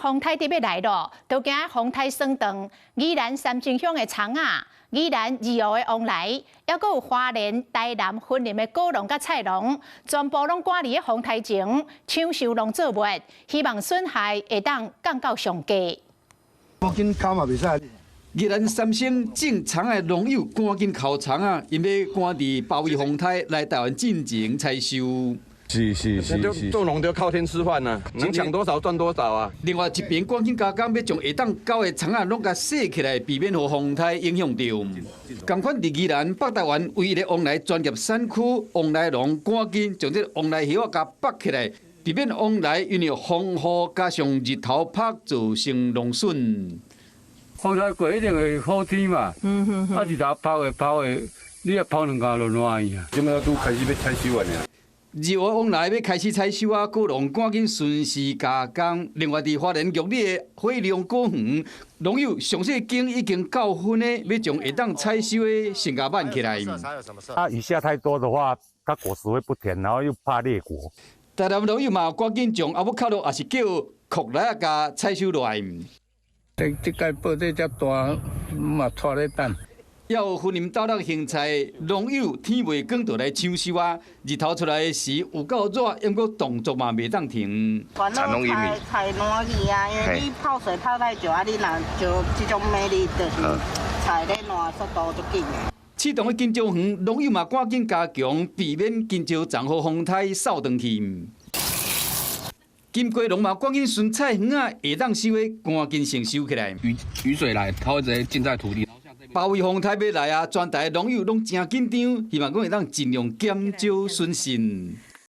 風颱就欲來囉，都驚風颱損斷。宜蘭三星鄉的蔥仔，宜蘭二湖的旺來，猶閣有花蓮、台南、雲林的果農佮菜農，全部攏趕佇咧風颱前搶收農作物，希望損害會當降到上低。無緊剾嘛袂使。宜蘭三星種蔥的農友趕緊剾蔥仔，𪜶欲趕佇包圍風颱來台灣進前採收。是是是是，做農就靠天吃飯啊，能搶多少賺多少啊。另外一邊趕緊加工，欲將會當攪的蔥仔攏共洗起來，避免予風颱影響著。仝款佇宜蘭北台灣唯一的旺來專業產區，旺來農趕緊將這個旺來葉仔共縛起來，避免旺來因為風雨加上日頭曬造成農損。風颱過一定會好天嘛，啊日頭曬會曬會，你若曬兩工就爛去啊。這擺拄開始欲採收完爾。二湖旺來欲開始採收啊，果農趕緊順勢加工。另外，佇花蓮玉里的火龍果園，農友上細間已經夠分的，欲將會當採收的先共挽起來。啊，雨下太多的話，它果實會不甜，然後又怕裂果。台南農友嘛，趕緊將猶欲較落，也是叫擴來啊，共採收落來。這這屆報這遮大，嘛拖咧等。猶有雲林斗六興菜農友天未光就來搶收啊！日頭出來時有夠熱，毋過動作嘛袂當停。菜菜爛去啊，因為你泡水泡太久啊，你若就這種美麗就是菜咧爛速度足緊的。啟動的香蕉園，農友嘛趕緊加強，避免香蕉叢予風颱掃斷去。金瓜農嘛趕緊巡菜園仔，會當收的趕緊先收起來。雨水來，它會直接浸在土地。包圍風颱欲來啊！全台農友攏誠緊張，希望講會當盡量減少損失。